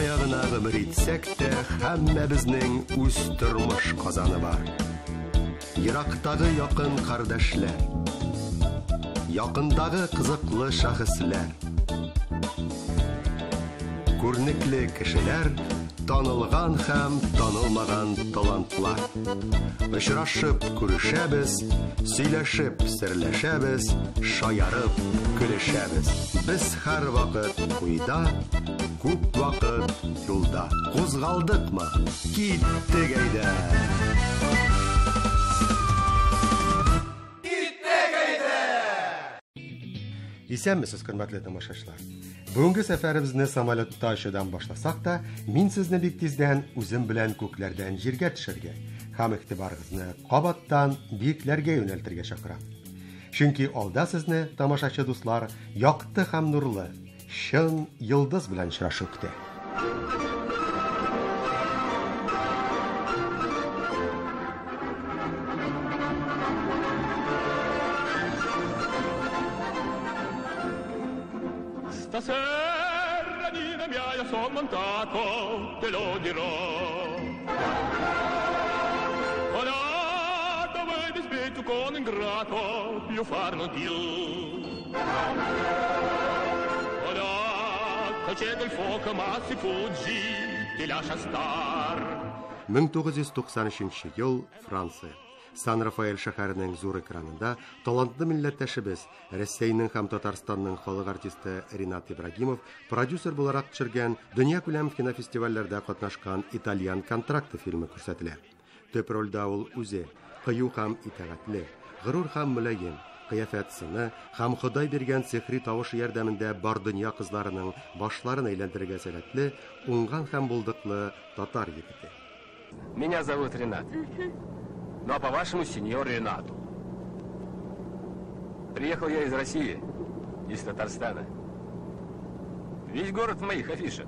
Кая гына гомер итсәк тә, һәммәбезнең үз тормыш казаны бар. Ерактагы якын кардәшләр, якындагы кызыклы шәхесләр, күренекле кешеләр, танылган һәм танылмаган талантлар. Очрашып күрешәбез, сөйләшеп серләшәбез, шаярып көлешәбез. Без һәрвакыт уйда, күп вакыт юлда. Кузгалдыкмы? Киттек әйдә! Исәнмесез, хөрмәтле тамашачылар. Бүгенге сәфәребезне самолетта очудан башласак та, мин сезне бик тиздән үзем белән күкләрдән җиргә төшәргә һәм игътибарыгызны кабаттан биекләргә юнәлтергә чакырам. Чөнки алда сезне, тамашачы дуслар, якты һәм нурлы, чын йолдыз белән очрашу көтә. Stasera, Nina mia, io son montato, te lo dirò. Ora dove dispetto con ingrato, più far non più. Ora c'è del fuoco, ma si fuggi, ti lascia star. 1993 ел, Франция. Сан-Рафаэль шәһәренең зур экранында талантлы милләттәшебез, Рәсәйнең һәм Татарстанның халык артисты Ринат Ибрагимов продюсер буларак төшергән дөньякүләм кинофестивальләрдә катнашкан Итальян контракты фильмы күрсәтелә. Төп рольдә ул үзе, кыю һәм итагатьле, горур һәм мөлаем, кыяфәт сыны һәм Ходай биргән сихри тавышы ярдәмендә бар дөнья кызларының башларын әйләндерергә сәләтле, уңган һәм булдыклы татар егете. Меня зовут Ренат. Ну а по-вашему, сеньор Ренату. Приехал я из России, из Татарстана. Весь город в моих афишах.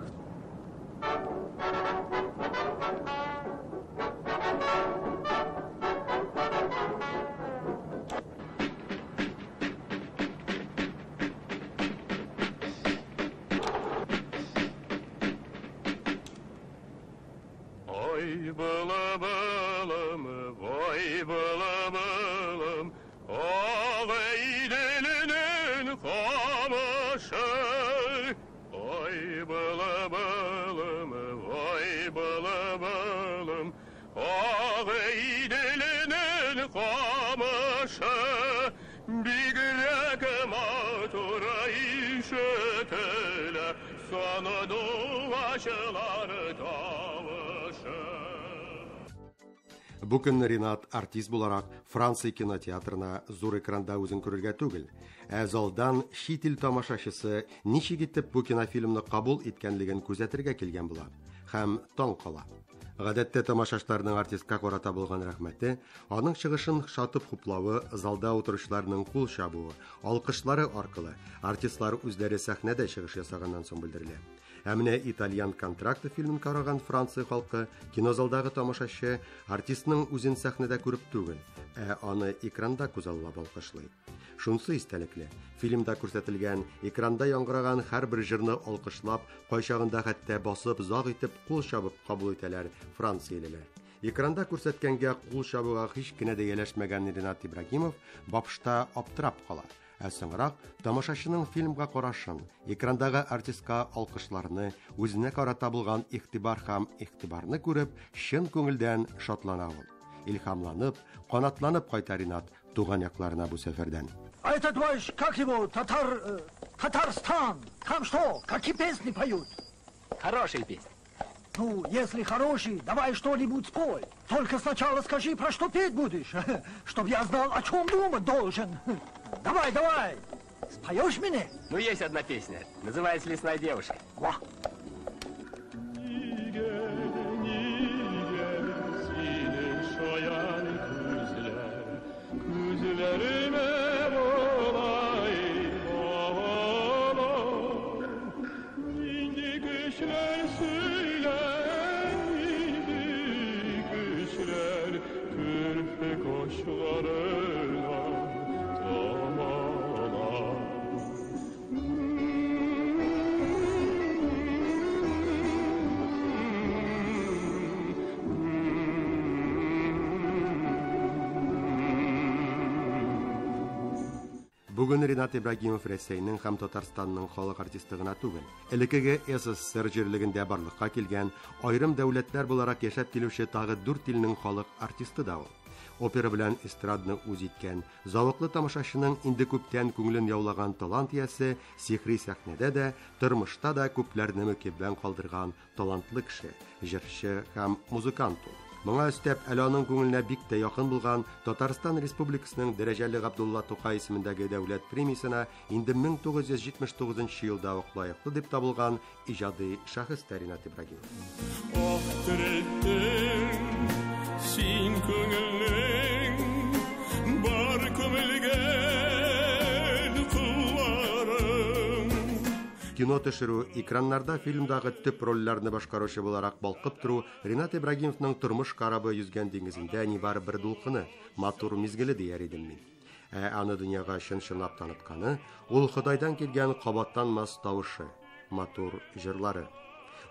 Ой, было балам, ой, было балам, Ағайділінің қамышы. Ой, было балам, ой, было балам, Ағайділінің қамышы. Бигрәк матур ишетелә сандугачлар тавышы. Бу көнне Ринат артист буларак Франция кинотеатрына зур экранда үзен күрергә түгел, ә залдан чит ил тамашачысы ничек итеп бу кинофильмны кабул иткәнлеген күзәтергә килгән була һәм таң кала. Гадәттә тамашачыларның артистка карата булган рәхмәте, аның чыгышын шатып хуплавы, залда утыручыларның кул чабуы, алкышлары аркылы артистлар үзләре сәхнәдә чыгыш ясаганнан соң белдерелә. Ә менә Итальян контракты фильмын караган Франция халкы кинозалдагы тамашачы артистның үзен сәхнәдә күреп түгел, ә аны экранда күзаллап алкышлый. Шунсы истәлекле, фильмда күрсәтелгән, экранда яңгыраган һәрбер җырны алкышлап, кайчагында хәтта басып, озак итеп кул чабып кабул итәләр франциялеләр. Экранда күрсәткәнгә кул чабуга һич кенә дә ияләшмәгән Ринат Ибрагимов башта аптырап кала. Ә соңрак тамашачының фильмга карашын, экрандагы артистка алкышларны, үзенә карата булган игътибар һәм игътибарны күреп, чын күңелдән шатлана ул. Илһамланып, канатланып кайта Ринат туган якларына бу сәфәрдән. А это твой, как его, Татарстан? Там что, какие песни поют? Хорошие песни. Ну, если хороший, давай что-нибудь спой. Только сначала скажи, про что петь будешь, чтоб я знал, о чем думать должен. Давай, давай, споешь мне? Ну, есть одна песня, называется «Лесная девушка». Во. Нигә, нигә синең шаян күзләр, күзләремә болай багалар? Нинди көчләр сөйләр, нинди көчләр керфек очларына тамалар? Бүген Ренат Ибрагимов Рәсәйнең һәм Татарстанның халык артисты гына түгел. Элеккеге СССР җирлегендә барлыкка килгән, аерым дәүләтләр буларак яшәп килүче тагы дүрт илнең халык артисты да ул. Опера белән эстрадны үз иткән, зәвыклы тамашачының инде күптән күңелен яулаган талант иясе сихри сәхнәдә дә, тормышта да күпләрне мөкиббән калдырган талантлы кеше, җырчы һәм музыкант ул. Моңа өстәп, әле аның күңеленә бик тә якын булган Татарстан Республикасының дәрәҗәле Габдулла Тукай исемендәге дәүләт премиясенә инде 1979 елда ук лаеклы дип табылган иҗади шәхес тә Ренат Ибрагимов. Ах, терелттең син күңелнең бар күмелгән кылларын. Кино төшерү, экраннарда фильмдагы төп рольләрне башкаручы буларак балкып тору Ренат Ибрагимовның тормыш корабы йөзгән диңгезендә нибары бер дулкыны, матур мизгеле дияр идем мин. Ә аны дөньяга чын-чынлап танытканы ул Ходайдан килгән кабатланмас тавышы, матур җырлары.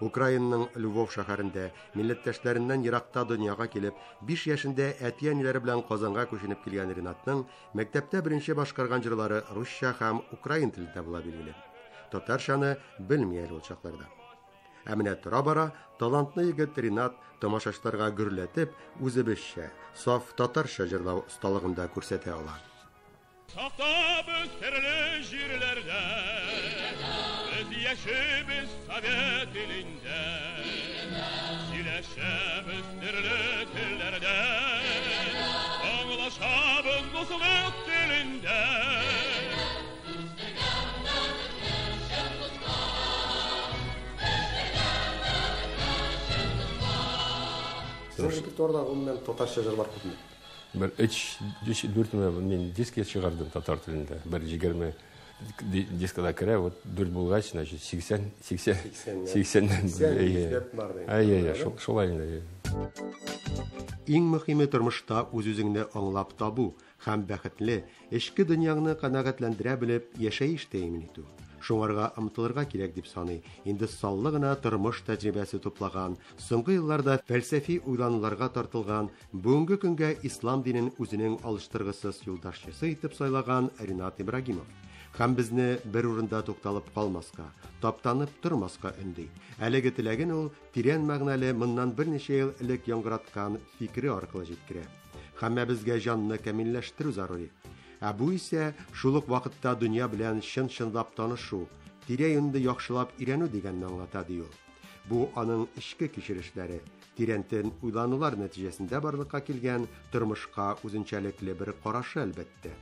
Украинаның Львов шәһәрендә милләттәшләреннән еракта дөньяга килеп, 5 яшендә әти-әниләре белән Казанга күченеп килгән Ренатның мәктәптә беренче башкарган җырлары русча һәм украин телендә була билгеле. Татарчаны белми әле ул чакларда. Ә менә тора-бара талантлы егет Ренат тамашачыларга гөрләтеп, үзебезчә, саф татарча җырлау осталыгын да күрсәтә ала. Сафтабыз төрле җирләрдә, без яшибез совет илендә, сөйләшәбез төрле телләрдә, аңлашабыз дуслык телендә. Сезнең репертуарда гомумән татарча җырлар күпме? Бер өч, өч, дүрт мин диск чыгардым татар телендә. Бер егерме дискада керә, вот дүрт булгач, значит, сиксән, сиксән, Сиксәннән. сиксәннән. Сиксән, Әйе. йөзләп бар дигән. Әйе, әйе, шулай инде, әйе. Иң мөһиме тормышта үз-үзеңне аңлап табу һәм бәхетле, эчке дөньяңны канәгатьләндерә белеп яшәеш тәэмин итү. Шуңарга омтылырга кирәк дип саный. Инде саллы гына тормыш тәҗрибәсе туплаган, соңгы елларда фәлсәфи уйлануларга тартылган, бүгенге көнгә ислам динен үзенең алыштыргысыз юлдашчысы итеп сайлаган Ренат Ибрагимов. Һәм безне бер урында тукталып калмаска, таптанып тормаска өнди. Әлеге теләген ул тирән мәгънәле моннан берничә ел элек яңгыраткан фикере аркылы җиткерә. Һәммәбезгә җанны камилләштерү зарури. Ә бу исә шул ук вакытта дөнья белән чын-чынлап танышу, тирә-юньне яхшылап өйрәнү дигәнне аңлата, ди ул. Бу аның эчке кичерешләре, тирәнтен уйланулар нәтиҗәсендә барлыкка килгән тормышка үзенчәлекле бер карашы әлбәттә.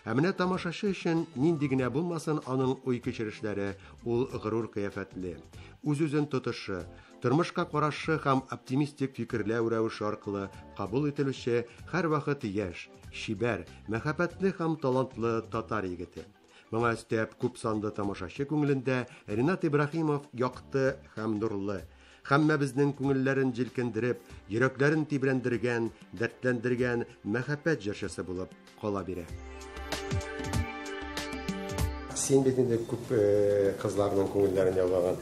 Ә менә тамашачы өчен нинди генә булмасын аның уй кичерешләре, ул горур кыяфәтле, үз-үзен тотышы, тормышка карашы һәм оптимистик фикерләү рәвеше аркылы кабул ителүче һәрвакыт яшь, чибәр, мәхәббәтле һәм талантлы татар егете. Моңа өстәп күп санлы тамашачы күңелендә Ренат Ибраһимов якты һәм нурлы, һәммәбезнең күңелләрен җилкендереп, йөрәкләрен тибрәндергән, дәртләндергән мәхәббәт җырчысы булып кала бирә. Син бит инде күп кызларның күңелләрен яулаган,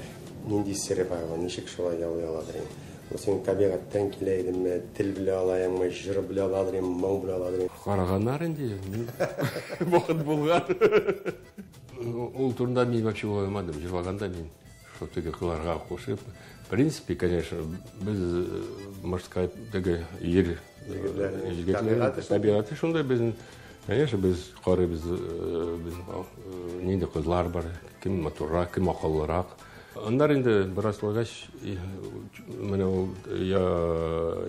нинди сере бар ул, ничек шулай яулый аладыр инде? Ул синең табигатьтән килә идеме, тел белә алаеңмы, җыр белә аладыр инде, моң белә аладыр инде? Караганнар инде, вакыт булган. Ул турында мин вообще уйламадым, җырлаганда мин шул теге кызларга кушып, в принципе, конечно, без мужская теге ир, Егетләрнең егетләрнең табигате шундый. табигате шундай безнең. Конечно, без карыйбыз безнең нинди кызлар бар, кем матуррак, кем акыллырак. Аннары инде бераз булгач, менә ул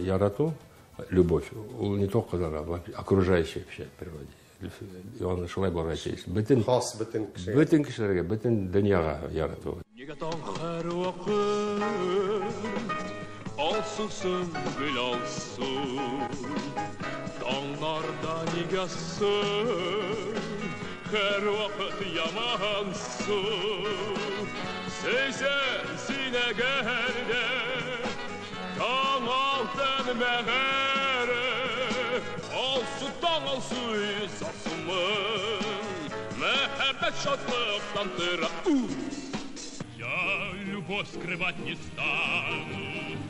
ярату, любовь, ул не только кызларга, вообще окружающей вообще природе. И он шулай булырга тиеш. Бөтен Хас бөтен кешегә. Бөтен кешеләргә, бөтен дөньяга ярату. Нигә таң һәрвакыт алсусын гөл алсу, таңнарда нигә соң һәрвакыт ямансу? Сөйсәң син әгәр дә таң алтын мәгәре, алсу таң алсу сасымын, мәхәббәт шатлыктан тора. Я любовь скрывать не стану,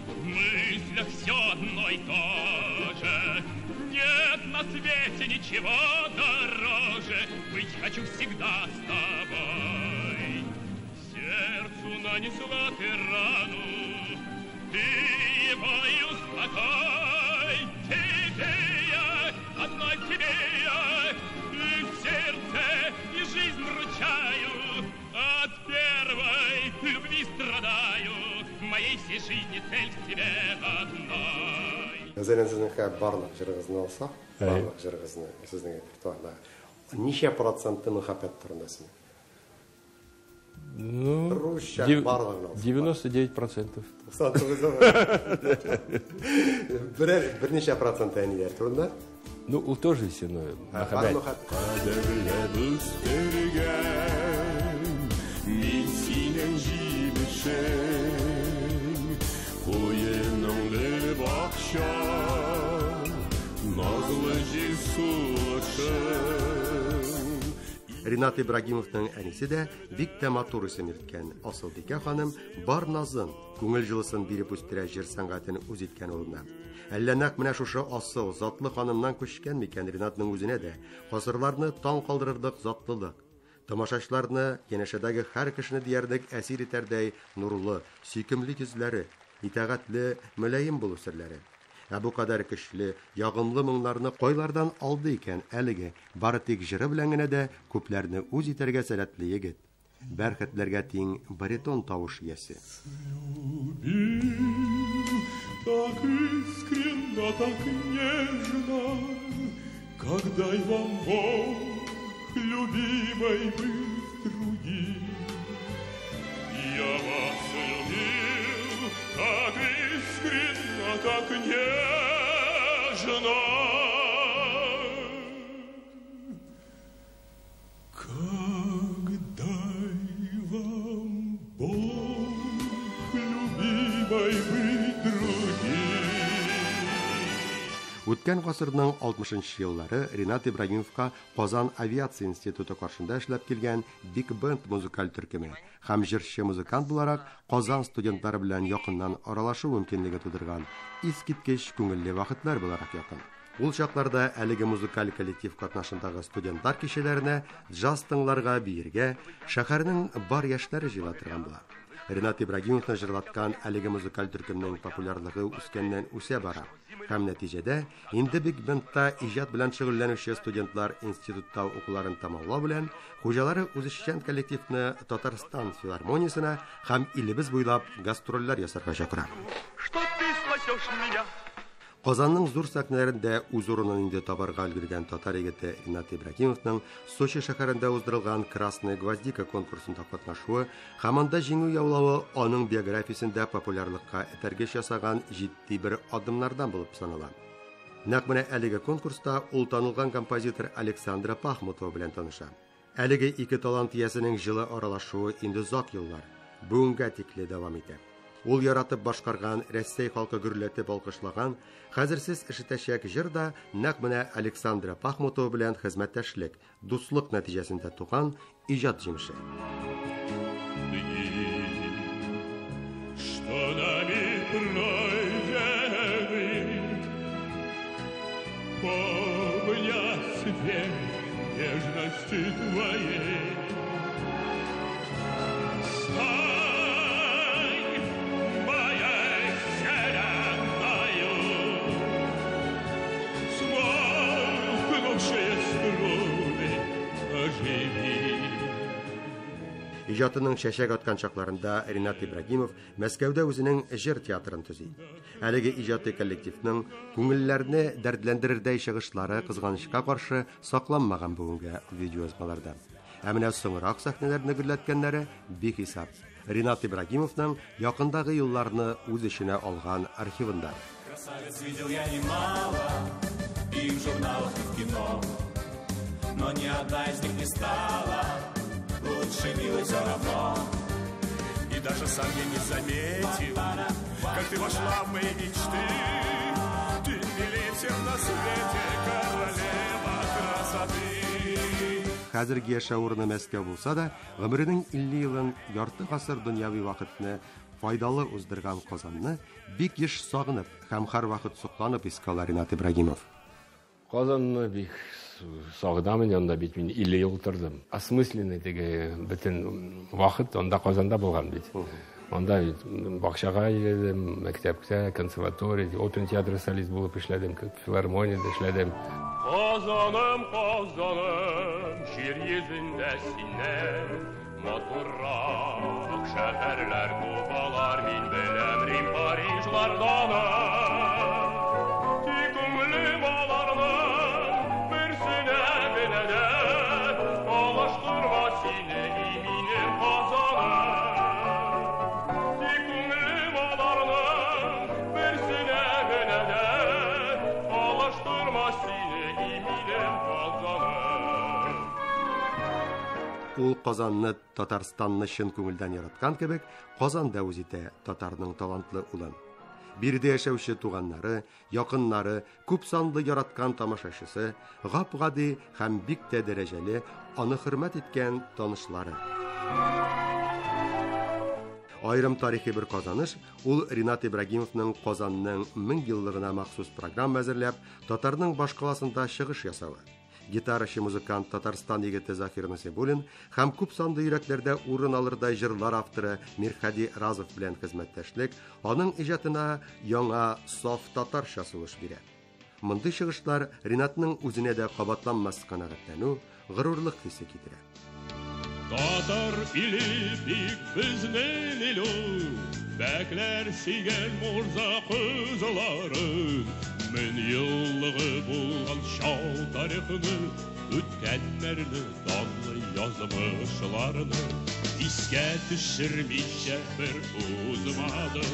в мыслях все одно и то же. Нет на свете ничего дороже, быть хочу всегда с тобой. Сердцу нанесла ты рану, ты его и успокой. Тебе я, одной тебе я, и в сердце, и жизнь вручаю. От первой любви страдаю, моей всей жизни цель в тебе одной. Мәсәлән, сезнең барлык җырыгызны алсак, барлык җырыгызны сезнең репертуарда ничә проценты мәхәббәт турында сезнең? Ну, Русча барлыгын алсак. 99%. 99. Берәр берничә процент әниләр турында? Ну, ул тоже сине Бар мәхәббәт. мәхәббәт. Кадерле үстергән мин синең җимешең, куеныңды бакча, назлы җил сулышың. Ринат Ибрагимовның әнисе дә бик тә матур исем йөрткән. Асылбикә ханым бар назын, күңел җылысын биреп үстерә җыр сәнгатен үз иткән улына. Әллә нәкъ менә шушы асыл, затлы ханымнан күчкән микән Ринатның үзенә дә гасырларны таң калдырырлык затлылык. Тамашачыларны, янәшәдәге һәр кешене диярлек әсир итәрдәй нурлы, сөйкемле йөзләре, итагатьле, мөлаем булу серләре. Ә бу кадәр көчле, ягымлы моңнарны кайлардан алды икән әлеге, бары тик җыры белән генә дә күпләрне үз итәргә сәләтле егет. Бәрхетләргә тиң баритон тавыш иясе. Любил так искренно, так нежно, как дай вам Бог, любимой быть другим. Я вас любил так искренно, так нежно, как дай вам Бог, любимой быть другим. Үткән гасырның 60 еллары Ринат Ибрагимовка Казан авиация институты каршында эшләп килгән Big Band музыкаль төркеме һәм җырчы музыкант буларак Казан студентлары белән якыннан аралашу мөмкинлеге тудырган искиткеч күңелле вакытлар буларак якын. Ул чакларда әлеге музыкаль коллектив катнашындагы студентлар кичәләренә джаз тыңларга, биергә шәһәрнең бар яшьләре җыела торган була. Ринат Ибрагимовны җырлаткан әлеге музыкаль төркемнең популярлыгы үскәннән үсә бара. Һәм нәтиҗәдә инде Big Bandта иҗат белән шөгыльләнүче студентлар институтта укуларын тәмамлау белән хуҗалары үзешчән коллективны Татарстан филармониясенә һәм илебез буйлап гастрольләр ясарга чакыра. Что ты спасешь меня? Казанның зур сәхнәләрендә үз урынын инде табарга өлгергән татар егете Ринат Ибрагимовның Сочи шәһәрендә уздырылган Красная гвоздика конкурсында катнашуы һәм анда җиңү яулавы аның биографиясендә популярлыкка этәргеч ясаган җитди бер адымнардан булып санала. Нәкъ менә әлеге конкурста ул танылган композитор Александра Пахмутова белән таныша. Әлеге ике талант иясенең җылы аралашуы инде озак еллар, бүгенгә тикле дәвам итә. Ул яратып башкарган, Рәсәй халкы гөрләтеп алкышлаган, хәзер сез ишетәчәк җыр да нәкъ менә Александра Пахмутова белән хезмәттәшлек, дуслык нәтиҗәсендә туган иҗат җимеше. Дни, что нами пройдены, помня свет нежности твоей. Стань моей вселенною, смолкнувшие струны оживи. Иҗатының чәчәк аткан чакларында Ринат Ибрагимов Мәскәүдә үзенең җыр театрын төзи. Әлеге иҗади коллективның күңелләрне дәртләндерердәй чыгышлары кызганычка каршы сакланмаган бүгенге видеоязмаларда. Ә менә соңрак сәхнәләрне гөрләткәннәре бихисап. Ринат Ибрагимовның якындагы елларны үз эченә алган архивында. Красавиц видел я немало, и в журналах, и в кино, но ни одна из них не стала лучше милой все равно. И даже сам я не заметил, как ты вошла в мои мечты. Ты милее всех на свете, королева красоты. Хәзерге яшәү урыны Мәскәү булса да, гомеренең 50 елын, ярты гасыр дөньяви вакытны файдалы уздырган Казанны бик еш сагынып һәм һәрвакыт сокланып искә ала Ринат Ибрагимов. Казанны бик сагынам инде, анда бит мин 50 ел тордым. Осмысленный теге бөтен вакыт анда Казанда булган бит. Анда бит бакчага йөрдем, мәктәптә, консерватория, опера театры солист булып эшләдем, филармониядә эшләдем. Казаным, Казаным, җир йөзендә синнән матуррак шәһәрләр күп алар, мин беләм Рим, Парижлардан. Тик күңелем аларның берсенә генә дә алыштырма сине, и минем Казаным. Тик күңелем аларның берсенә генә дә алыштырма сине, и минем Казаным. Ул Казанны, Татарстанны чын күңелдән яраткан кебек, Казанда үз итә татарның талантлы улын. Биредә яшәүче туганнары, якыннары, күп санлы яраткан тамашачысы, гап-гади һәм бик тә дәрәҗәле, аны хөрмәт иткән танышлары. Аерым тарихи бер казаныш ул Ринат Ибрагимовның Казанның 1000 еллыгына махсус программа әзерләп, татарның башкаласында чыгыш ясавы. Гитарачы музыкант Татарстан егете Зафир Насибуллин һәм күп санлы йөрәкләрдә урын алырдай җырлар авторы Мирхади Разов белән хезмәттәшлек аның иҗатына яңа саф татарча сулыш бирә. Мондый чыгышлар Ринатның үзенә дә кабатланмас канәгатьләнү, горурлык хисе китерә. Татар иле бик безнең ил ул, бәкләр сөйгән морза кызларын, мең еллыгы булган чал тарихны, үткәннәрне, данлы язмышларны искә төшермичә бер узмадым.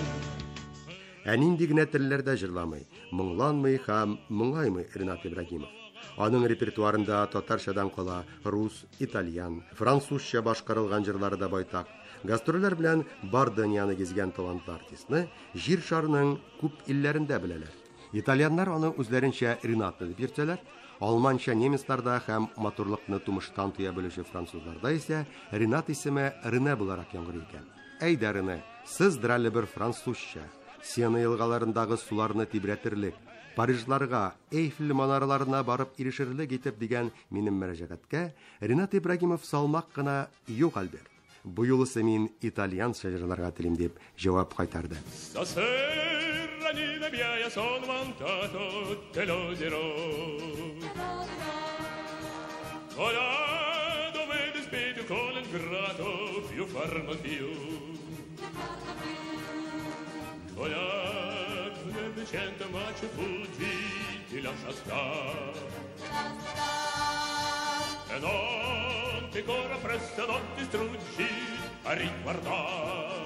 Ә нинди генә телләрдә җырламый, моңланмый һәм моңаймый Ринат Ибрагимов. Аның репертуарында татарчадан кала рус, итальян, французча башкарылган җырлары да байтак. Гастрольләр белән бар дөньяны гизгән талантлы артистны җир шарының күп илләрендә беләләр. Итальяннар аны үзләренчә Ринатны дип йөртсәләр, алманча немецларда һәм матурлыкны тумыштан тоя белүче французларда исә Ринат исеме Рене буларак яңгырый икән. Әйдә, Рене, сыздыр әле бер французча. Сена елгаларындагы суларны тибрәтерлек, Парижларга, Эйфель манараларына барып ирешерлек итеп дигән минем мөрәҗәгатькә Ринат Ибрагимов салмак кына «Юк, Альберт, бу юлысы мин итальянча җырларга телим» дип җавап кайтарды. Stasera Nina mia sono vantato te lo dirò. Ora dove dispetto con l'ingrato più farmo più. Ora cento ma ci fuggi ti lascia star. E non ti corra presto, non ti struggi a riguardar.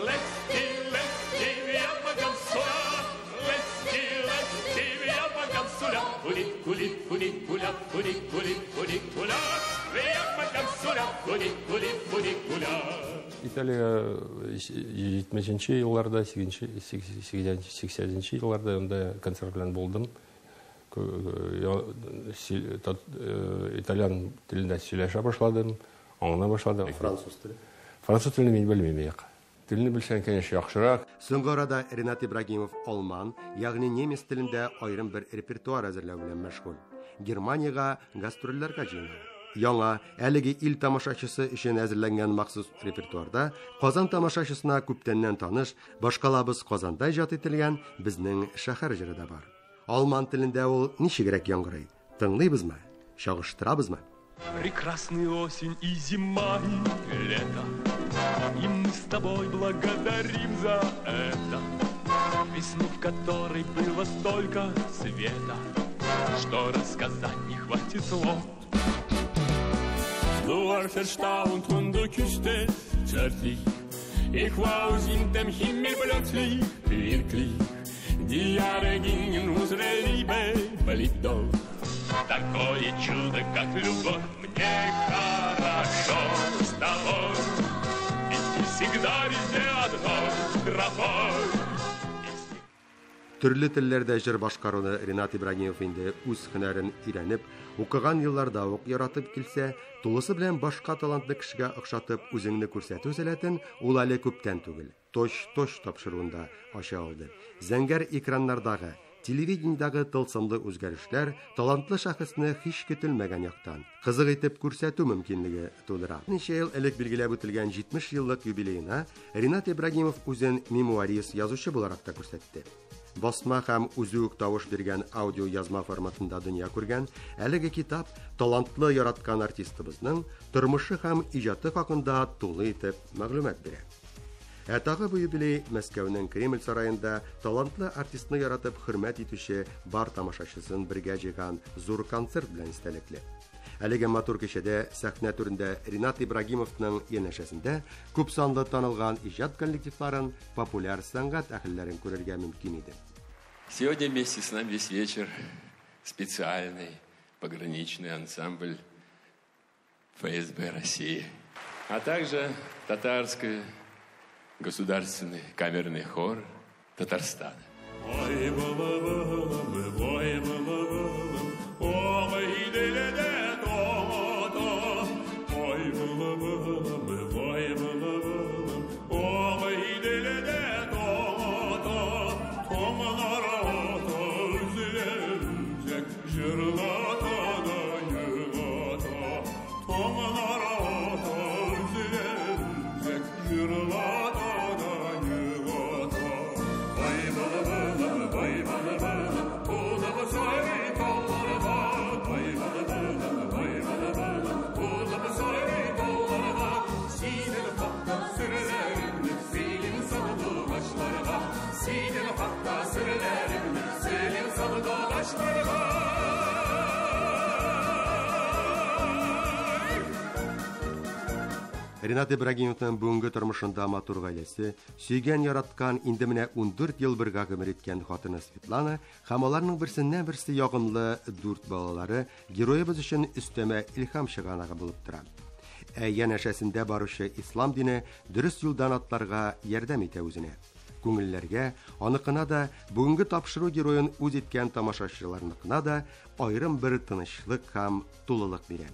Lesti, lesti, via vacanzola, lesti, lesti, via vacanzola, funiculi, funicula, funiculi, funicula, via vacanzola, funiculi, funicula. Италия 70 елларда, 80 елларда анда концерт белән булдым. Итальян телендә сөйләшә башладым, аңлый башладым. Француз теле? Француз телен мин белмим юк. Телне белсәң, конечно, яхшырак. Соңгы арада Ринат Ибрагимов алман, ягъни немец телендә аерым бер репертуар әзерләү белән мәшгуль. Германиягә гастрольләргә җыена. Яңа әлеге ил тамашачысы өчен әзерләнгән махсус репертуарда Казан тамашачысына күптәннән таныш, башкалабыз Казанда иҗат ителгән безнең шәһәр җыры да бар. Алман телендә ул ничегрәк яңгырый? Тыңлыйбызмы? Чагыштырабызмы? Прекрасны осень и зима, и лето, и мы с тобой благодарим за это. Весну, в которой было столько света, что рассказать не хватит слов. Du warst erstaunt und du küsstest zärtlich. Ich war aus dem Himmel plötzlich, wirklich. Die Jahre gingen, unsere Liebe blieb doch. Такое чудо, как любовь, мне хорошо с тобой. Идти всегда везде одной тропой. Төрле телләрдә җыр башкаруны Ринат Ибрагимов инде үз һөнәрен өйрәнеп, укыган елларда ук яратып килсә, тулысы белән башка талантлы кешегә охшатып үзеңне күрсәтү сәләтен ул әле күптән түгел. Точ-точ тапшыруында ача алды. Зәңгәр экраннардагы Телевидениедагы тылсымлы үзгәрешләр талантлы шәхесне һич көтелмәгән яктан кызык итеп күрсәтү мөмкинлеге тудыра. Ничә ел элек билгеләп үтелгән 70 еллык юбилеена Ринат Ибрагимов үзен мемуарист язучы буларак та күрсәтте. Басма һәм үзе үк тавыш биргән аудио язма форматында дөнья күргән әлеге китап талантлы яраткан артистыбызның тормышы һәм иҗаты хакында тулы итеп мәгълүмат бирә. Ә тагы бу юбилей Мәскәүнең Кремль сараенда талантлы артистны яратып хөрмәт итүче бар тамашачысын бергә җыйган зур концерт белән истәлекле. Әлеге матур кичәдә сәхнә түрендә Ринат Ибрагимовның янәшәсендә күп санлы танылган иҗат коллективларын, популяр сәнгать әһелләрен күрергә мөмкин иде. Сегодня вместе с нами весь вечер специальный пограничный ансамбль ФСБ России, а также татарский государственный камерный хор Татарстана. Ой, ой, Ринат Ибрагимовның бүгенге тормышында матур гаиләсе, сөйгән яраткан инде менә 14 ел бергә гомер иткән хатыны Светлана һәм аларның берсеннән берсе ягымлы дүрт балалары героебыз өчен өстәмә илһам чыганагы булып тора. Ә янәшәсендә баручы ислам дине дөрес юлдан атларга ярдәм итә үзенә. Күңелләргә, аныкына да, бүгенге тапшыру героен үз иткән тамашачыларныкына да аерым бер тынычлык һәм тулылык бирә.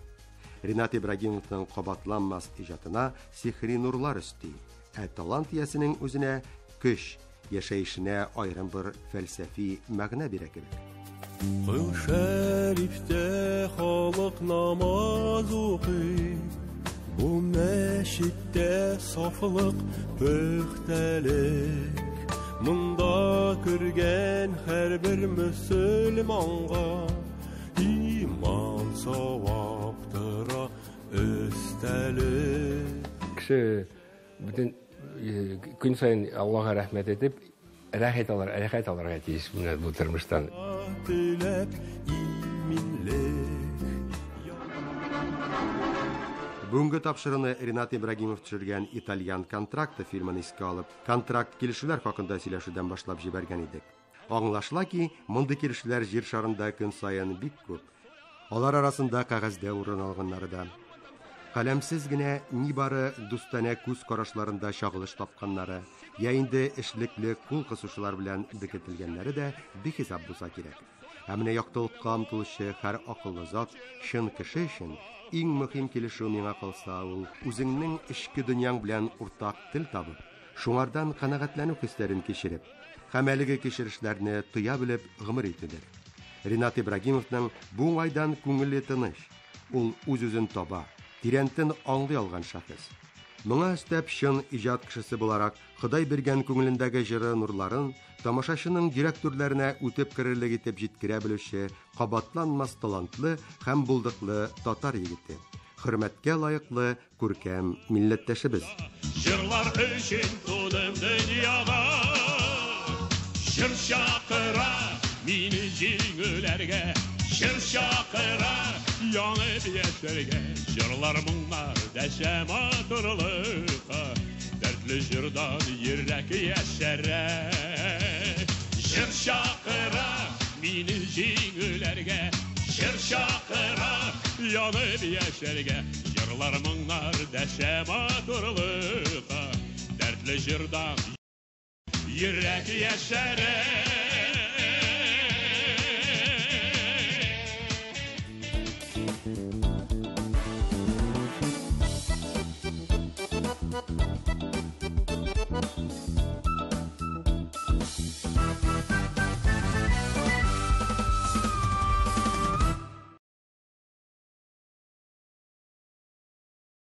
Ринат Ибрагимовның кабатланмас иҗатына сихри нурлар өсти, ә талант иясенең үзенә көч, яшәешенә аерым бер фәлсәфи мәгънә бирә кебек. Кол Шәрифтә халык намаз укый, бу мәчеттә сафлык, пөхтәлек. Монда күргән һәрбер мөселманга иман савап тора өстәлек. Кеше бөтен көн саен Аллаһка рәхмәт итеп, рәхәт алар, рәхәт алырга тиеш менә бу тормыштан. Теләп иминлек. Бүгенге тапшыруны Ринат Ибрагимов төшергән Итальян контракты фильмын искә алып, контракт килешүләр хакында сөйләшүдән башлап җибәргән идек. Аңлашыла ки, мондый килешүләр җир шарында көн саен бик күп. Алар арасында кәгазьдә урын алганнары да. Каләмсез генә нибары дустанә күз карашларында чагылыш тапканнары, я инде эшлекле кул кысучылар белән беркетелгәннәре дә бихисап булса кирәк. Ә менә яктылыкка омтылучы һәр акыллы зат, чын кеше өчен иң мөһим килешү миңа калса ул үзеңнең эчке дөньяң белән уртак тел табып, шуңардан канәгатьләнү хисләрен кичереп, һәм әлеге кичерешләрне тоя белеп гомер итүдер. Ринат Ибрагимовның бу уңайдан күңеле тыныч. Ул үз-үзен таба, тирәнтен аңлый алган шәхес. Моңа өстәп чын иҗат кешесе буларак Ходай биргән күңелендәге җыры нурларын тамашачының йөрәк түрләренә үтеп керерлек итеп җиткерә белүче кабатланмас талантлы һәм булдыклы татар егете. Хөрмәткә лаеклы күркәм милләттәшебез. Җырлар өчен тудым дөньяга, җыр чакыра мине җиңүләргә, җыр чакыра янып яшәргә, җырлар моңнар дәшә матурлыкка, дәртле җырдан йөрәк яшәрә. Җыр чакыра мине җиңүләргә, җыр чакыра янып яшәргә, җырлар моңнар дәшә матурлыкка, дәртле җырдан йөрәк яшәрә.